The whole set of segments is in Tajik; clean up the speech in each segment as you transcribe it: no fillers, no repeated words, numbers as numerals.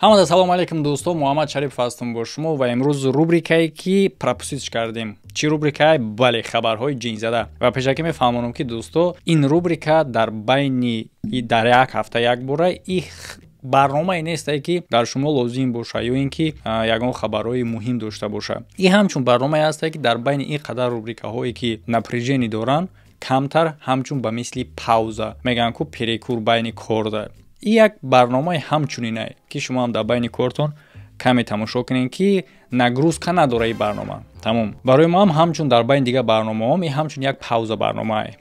Ҳамада салому алейкум, дӯсто, Муҳаммад Шарипов ҳастам бо шумо ва имрӯз рубрикае ки пропустить кардем. Чӣ рубрикае? Бале, хабарҳои ҷинзада. Ва пешакӣ мефаҳмонам, ки дӯсто, ин рубрика дар байни дар як ҳафта як бора и барномае нестае, ки дар шумо лозим боша ё ин ки ягон хабарҳои муҳим дошта боша. И ҳамчун барномае ҳастае, ки дар байни ин қадар рубрикаҳое, ки напряжение доранд, камтар ҳамчун ба мисли пауза мегӯянд ку, перекур байни корда. И як барномаи ҳамчунинае, ки шумо ҳам дар байни кортон каме тамошо кунед, ки нагрузка надора и барнома. Тамом, барои мо ҳам ҳамчун дар байни дигар барномаҳом и ҳамчун як пауза барномае.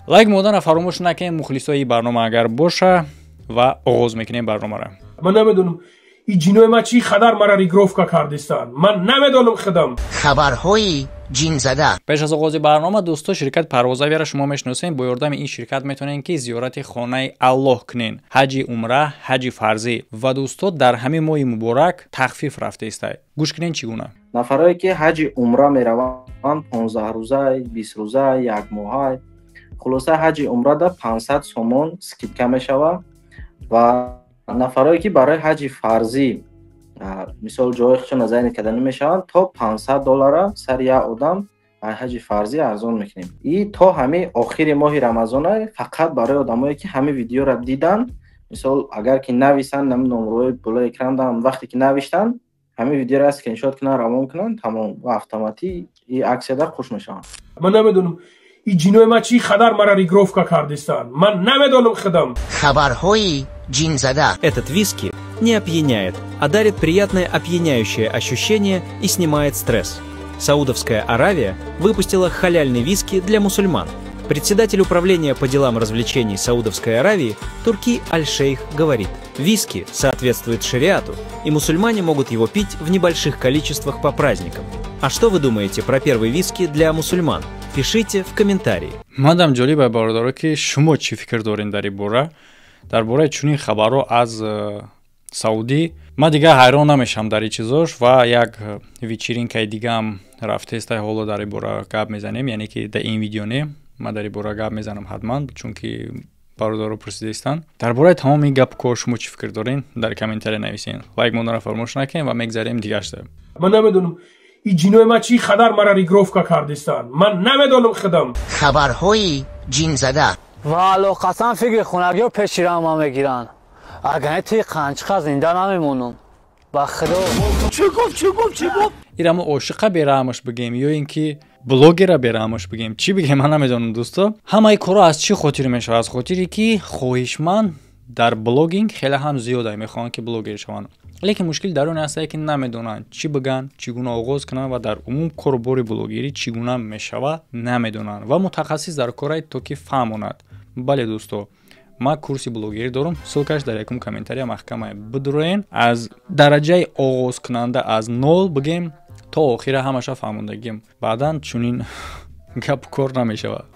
Лайк модана фаромӯш накунед, мухлисои барнома агар боша, ва оғоз мекунем барномаро. Ман намедонам, и ҷинои ма чӣ қадар мара регировка кардистанд, ман намедонам худам. Хабарҳои ҷинзада. Пеш аз оғози барнома, дӯсто, ширкати Парвозавияро шумо мешиносед. Бо ёрдами ин ширкат метавонед, ки зиёрати хонаи Аллоҳ кунед, ҳаҷи умра, ҳаҷи фарзӣ. Ва дӯсто, дар ҳамин моҳи муборак тахфиф рафтаистай. Гӯш кунед, чӣ гуна. Нафарое ки ҳаҷи умра мераванд, 15 рӯза, 20 рӯза, як моҳа, хулоса, ҳаҷи умрада 500 сомон скидка мешавад. Ва нафарое ки барои ҳаҷи фарзӣ, мисол, ҷои худшон занят карда намешаванд, то 500 доллара сари як одам ҳаҷи фарзӣ арзон мекунем. И то ҳамин охири моҳи рамазона, фақат барои одамое ки ҳамин видеоро дидан. Мисол, агар ки нависанд, нами номерҳои болои экран дам, вақте ки навиштанд, ҳамин видеоро скриншот кунанд, равон кунанд, тамом, автоматӣ и аксияда хуш мешаванд. Ман намедонам, и ҷинои ма чӣ қадар мара регировка кардистанд, ман намедонам худам. Хабарҳои ҷинзада. Этот виски не опьяняет, а дарит приятное опьяняющее ощущение и снимает стресс. Саудовская Аравия выпустила халяльный виски для мусульман. Председатель управления по делам развлечений Саудовской Аравии Турки Аль-Шейх говорит: виски соответствует шариату, и мусульмане могут его пить в небольших количествах по праздникам. А что вы думаете про первый виски для мусульман? Пишите в комментарии. Мадам ҷолиба, бародаро, ки шумо чӣ фикр доред дар ин бора, дар бораи чунин хабарҳо аз Саудӣ. Ман дигар ҳайрон намешавам дар ин чизош. Ва як вечеринкаи дигаам рафтестай, ҳоло дар ин бора гап мезанем, яъне ки дар ин видео не, ман дар ин бора гап мезанам ҳатман, чунки бародаро пурсидаистанд. Дар бораи тамоми ин гапу кор шумо чӣ фикр доред, дар комментария нависед. Лайк монданро фаромӯш накунед ва мегзарем дигашта. Ман намедонам, и ҷинои ма чӣ қадар мара регировка кардистанд, ман намедонам худам. Хабарҳои ҷинзада. Валло, қасам, фикри хонагиҳо пеши рама мегиранд, агар не туи қанчиқа зинда намемонам, ба худо. Чӣ гуфт, чӣ гуфт, чӣ гуфт? Ира мо ошиқа бераҳмаш бигем ё ин ки блогера бераҳмаш бигем, чӣ бигем, ман намедонам. Дӯсто, ҳамаи корро аз чӣ хотир мешавад? Аз хотире ки хоҳишманд дар блогинг хеле ҳам зиёда, мехоҳанд ки блогер шаванд, лекин мушкил дар он ҳастае, ки намедонанд чӣ бигӯянд, чӣ гуна оғоз кунанд ва дар умум кору бори блогерӣ чӣ гуна мешавад, намедонанд. Ва мутахассис дар корае, то ки фаҳмонад. Бале, дӯсто, ман курси блогерӣ дорам, ссылкаш дар якум комментария маҳкамае, бидуроен. Аз дараҷаи оғозкунанда, аз нол бигем, то охира ҳамаша фаҳмондагим. Баъдан чунин гапу кор намешавад.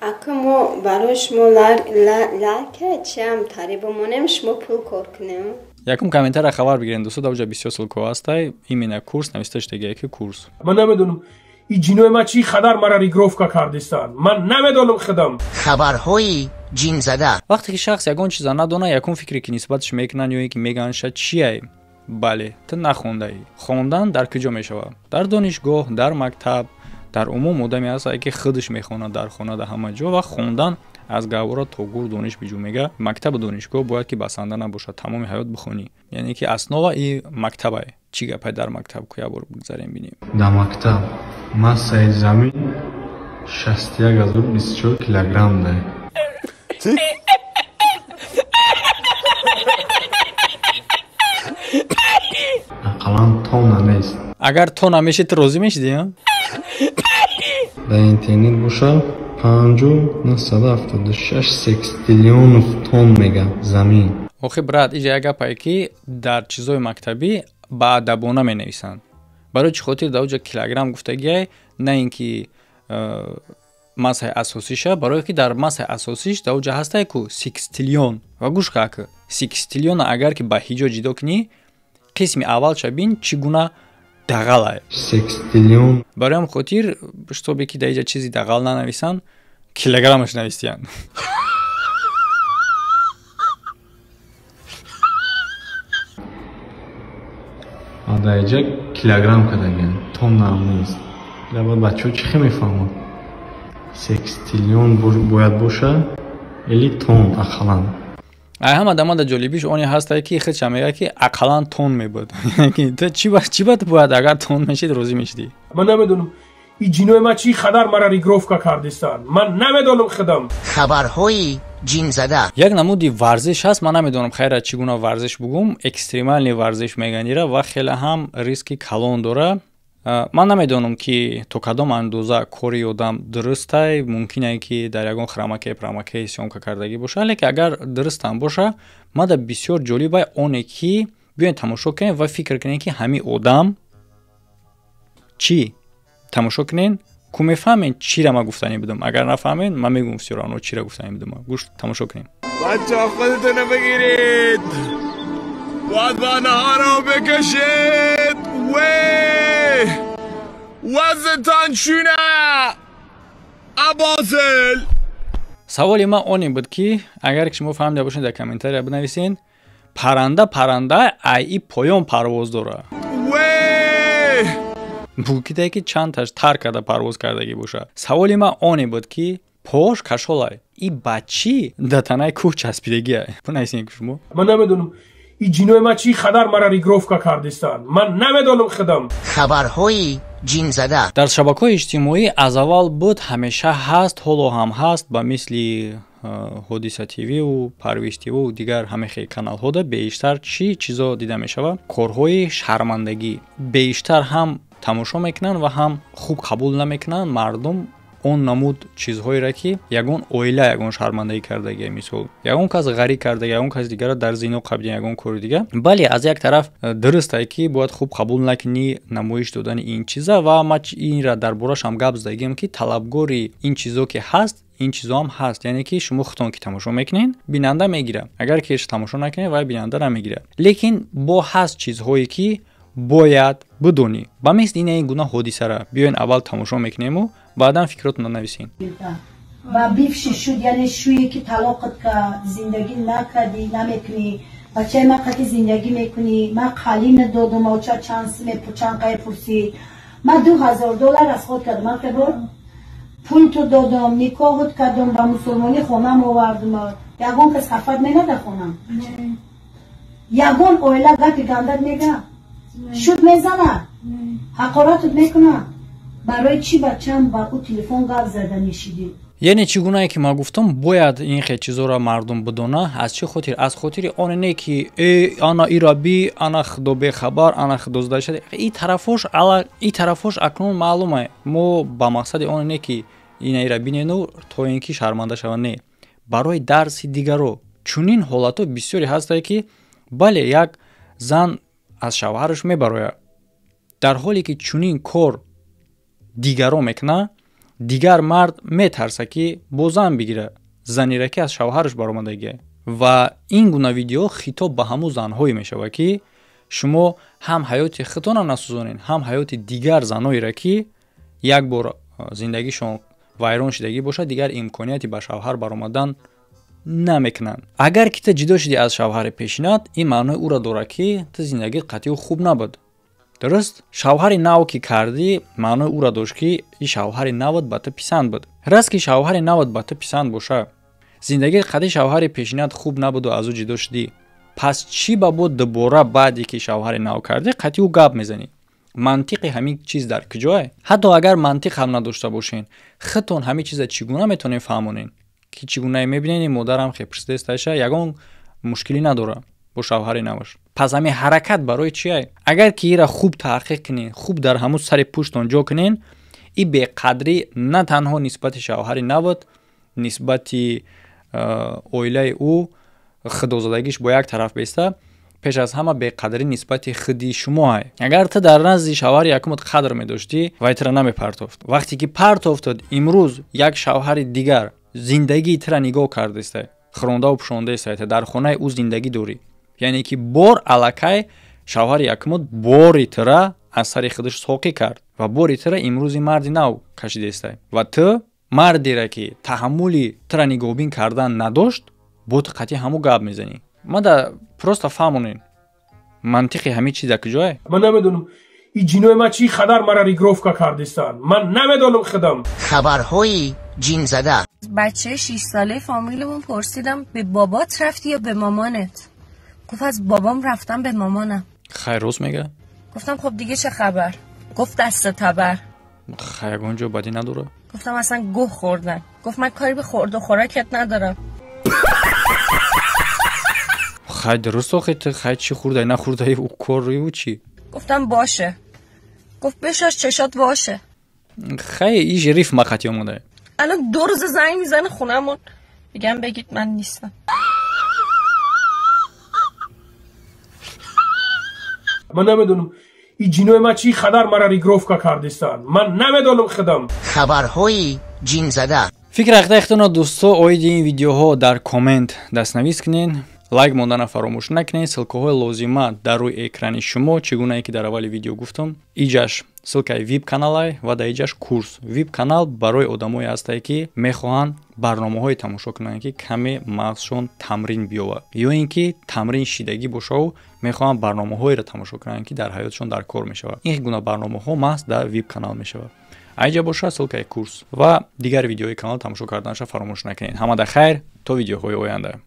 Ака, мо барои шумо лайка чиам тари бимонем, шумо пул кор кунем. Якум комментария хабар бигирем, дӯсто, дар уҷа бисёр ссылкаҳо ҳастай, именно курс нависта шудагие, ки курс. Ман намедонам, и ҷинои ма чӣ қадар мара регировка кардистанд, ман намедонам худам. Хабарҳои ҷинзада. Вақте ки шахс ягон чиза надона, якум фикре ки нисбаташ мекунанд ё ин ки мегӯянд ша чияй? Бале, ту нахондаӣ. Хондан дар куҷо мешавад? Дар донишгоҳ, дар мактаб. Дар умум одаме ҳастае, ки худаш мехонад дар хона, дар ҳама ҷо. Ва хондан аз гаҳвора то гур дониш биҷӯ, мега. Мактабу донишгоҳ бояд ки басанда набошад, тамоми ҳаёт бихонӣ, яъне ки основа и мактабае. Чӣ гапай дар мактаб ку, як бор бигзарем, бинем. Дар мактаб массаи замин 61 024 килограмм дай. Ақаллан тонна нест. Агар тонна мешид, ту розӣ мешидӣ? Дар интернет боша, 5 976 секстиллионов тонн мега замин. Охи, брат, иҷа як гапае, ки дар чизои мактабӣ баадабона менависанд. Барои чӣ хотир дар оҷа килограмм гуфтагиай, на ин ки массаи асосиша? Барое ки дар массаи асосиш дар оҷа ҳастай ку секстиллион. Ва гӯш ка, секстиллиона агар ки ба ҳиҷо ҷидо кунӣ, қисми аввалша бин, чӣ гуна дағалае. Секстиллион. Барои ҳам хотир, чтобы ки дар иҷа чизи дағал нанависанд, килограммаш навистиянд. Ва дар иҷа килограмм кардагиан, тоннаам нест. Ира бояд бачаҳо чӣ хел мефаҳманд? Секстиллион бояд боша или тон ақаллан. Ай ҳама дамада ҷолибиш оне ҳастае, ки худша мегӯяд, ки ақаллан тон мебуд. Ту чӣ бад бояд, агар тон мешид, розӣ мешидӣ? Ман намедонам, и ҷинои ма чӣ қадар мара регировка кардистанд, ман намедонам худам. Хабарҳои ҷинзада. Як намуди варзиш ҳаст, ман намедонам, хайра, чӣ гуна варзиш бугум, экстремальный варзиш мегӯянд ира ва хеле ҳам риски калон дора. Ман намедонам, ки то кадом андоза кори одам дурустай. Мумкине, ки дар ягон хромакей промакей съёмка кардагӣ боша, лекин агар дурустам боша, мада бисёр ҷолибай оне, ки биёед тамошо кунем ва фикр кунем, ки ҳамин одам чӣ. Тамошо кунен, ку мефаҳмен, чира ман гуфтанӣ будам. Агар нафаҳмен, ман мегӯм, всё равно чира гуфтанӣ будам. Гӯш, тамошо кунем. Бача, худтона бигиред, бодбонаҳоро бикашед, ве вазнтон чуна абозил. Саволи ман оне буд, ки агар шумо фаҳмида бошед, дар комментария бинависен. Парранда парранда ай поён парвоз дора, мумкине, ки чандташ тар карда парвоз кардагӣ боша. Саволи ман оне буд, ки пош кашолай, и ба чӣ да танаи кӯҳ часпидагиай? Бинависен шумо. Ман намедонам, и ҷинои ма чӣ қадар мара регировка кардистанд, ман намедонам худам. Хабарҳои ҷинзада. Дар шабакаҳои иҷтимоӣ аз аввал буд, ҳамеша ҳаст, ҳоло ҳам ҳаст, ба мисли Ҳодиса ТВу, Парвиз ТВу, дигар ҳамаи каналҳода бештар чӣ чизо дида мешавад? Корҳои шармандагӣ бештар ҳам тамошо мекунанд ва ҳам хуб қабул намекунанд мардум он намуд чизҳоеро, ки ягон оила ягон шармандагӣ кардагия, мисол, ягон кас ғарӣ кардаги, ягон каси дигарро дар зино қабдиан, ягон кори дига. Бале, аз як тараф дурустае, ки бояд хуб қабул накунӣ намоиш додани ин чиза, ва ма инра дар борашам гап задагиам, ки талабгори ин чизо ки ҳаст, ин чизоам ҳаст. Яъне ки шумо худтон ки тамошо мекунед, бинанда мегирад, агар ки тамошо накунед, вай бинанда намегирад. Лекин бо ҳаст чизҳое, ки бояд бидонӣ, ба мисли ин гуна ҳодисара. Биёен, аввал тамошо мекунему, баъдан фикротонро нависен. Ба бивши шуд, яъне шӯе ки талоқат кард, зиндагӣ накардӣ, намекунӣ, бачаи ман қати зиндагӣ мекунӣ. Ман қалин додум, оча чанд чанд қай пурсид. Ман 2000 доллар аз худ кардам, ман хебор пул ту додам, никоҳат кардам, ба мусулмонӣ хонам овардум. Ягон кас хафат менада хонам, ягон оила гапи гандат мега, шуд мезана, ҳақоратат мекуна. Барои чӣ бачам ба ӯ телефон гап зада мешидӣ? Яъне чӣ гунае ки ман гуфтам, бояд ин хел чизоро мардум бидона. Аз чӣ хотир? Аз хотири оне не, ки э ана ира би, ана худо бехабар, ана худо зада шуда, и тарафош ала и тарафош акнун маълума. Мо ба мақсади оне не, ки ина ира бинену то ин ки шарманда шаванд, не, барои дарси дигаро. Чунин ҳолатҳо бисёре ҳастае, ки бале, як зан аз шавҳараш мебарояд, дар ҳоле ки чунин кор дигаро мекунад, дигар мард метарса, ки бо зан бигирад, занере ки аз шавҳараш баромадагия. Ва ин гуна видео хитоб ба ҳамун занҳое мешавад, ки шумо ҳам ҳаёти худтонро насӯзонед, ҳам ҳаёти дигар заноеро, ки як бор зиндагишон вайрон шудагӣ бошад, дигар имконияти ба шавҳар баромадан намекунанд. Агар ки ту ҷудо шудӣ аз шавҳари пешинат, ин маънои ӯро дорад, ки ту зиндагит қатъи хуб набуд. Дуруст, шавҳари нав ки кардӣ, маънои ӯро дошт, ки ин шавҳари нават ба ту писанд буд. Раст, ки шавҳари нават ба ту писанд боша, зиндагии қатъи шавҳари пешинат хуб набуду аз ӯ ҷудо шудӣ, пас чӣ ба бо дубора баъде ки шавҳари нав кардӣ, қатъи ӯ гап мезанӣ? Мантиқи ҳамин чиз дар куҷое? Ҳатто агар мантиқ ҳам надошта бошен, худтон ҳамин чиза чӣ гуна метавонед фаҳмонед, ки чӣ гунае мебинед, модарам хепурсидесташа, ягон мушкилӣ надорад бо шавҳари наваш, пас ҳамин ҳаракат барои чие? Агар ки ира хуб таҳқиқ кунед, хуб дар ҳамун сари пуштон ҷо кунед, и беқадрӣ на танҳо нисбати шавҳари нават, нисбати оилаи ӯ, худозадагиш бо як тараф беста, пеш аз ҳама беқадрӣ нисбати худи шумоай. Агар ту дар назди шавҳари якумат қадр медоштӣ, вай тура намепартофт. Вақте ки партофтод, имрӯз як шавҳари дигар зиндагии тура нигоҳ кардаста, хӯрондаву пӯшондаеста, дар хонаи ӯ зиндагӣ дорӣ. Яъне ки бор аллакай шавҳари якумат бори тура аз сари худаш соқӣ кард ва бори тура имрӯзи марди нав кашидаеста, ва ту мардере, ки таҳаммули тура нигоҳбин кардан надошт, бо ту қатъи ҳамун гап мезанӣ. Мада просто фаҳмонед. Мантиқи ҳамин чиз дар куҷое? Ман намедонам ин ҷинои ман чӣ қадар мара регировка кардистанд, ман намедонам худам. Хабарҳои ҷинзада. بچه 6 ساله فامیلمون پرسیدم به بابات رفتی یا به مامانت؟ گفت از بابام رفتم به مامانم. خیر روز میگه؟ گفتم خب دیگه چه خبر؟ گفت دست تبر. خیر اونجا بدی نداره؟ گفتم اصلا گوه خوردن. گفت من کاری به خورد و خوراکت ندارم. خیر درست آخه، خیر چی خورده نخورده او کار روی او چی؟ گفتم باشه. گفت بشاش چشات باشه. خیر ایش ریف مخطی اومده. الان 2 روز زنگ میزنه خونمون، میگم بگید من نیستم. من نمیدونم این جینوی من چی خدر مرا ریگروفکا کردستان، من نمیدونم خدم. خبرهای جین زده. فکر اخته دوستا оиди ин видеоҳо дар коммент дастнавис кунед, лайк мондана фаромӯш накунед. Ссылкаҳои лозима дар рӯи экрани шумо, чӣ гунае ки дар аввали видео гуфтам, иҷаш ссылкаи вип каналай ва дар иҷаш курс. Вип канал барои одамое ҳастае ки мехоҳанд барномаҳое тамошо кунанд ки каме мағзшон тамрин биёвад, ё ин ки тамрин шидагӣ бошаву мехоҳанд барномаҳоеро тамошо кунанд ки дар ҳаётшон дар кор мешавад. Ин гуна барномаҳо маҳз дар вип канал мешавад. Айҷа боша ссылкаи курс ва дигар видеои канал тамошо карданаша фаромӯш накунед. Ҳамада хайр, то видеоҳои оянда.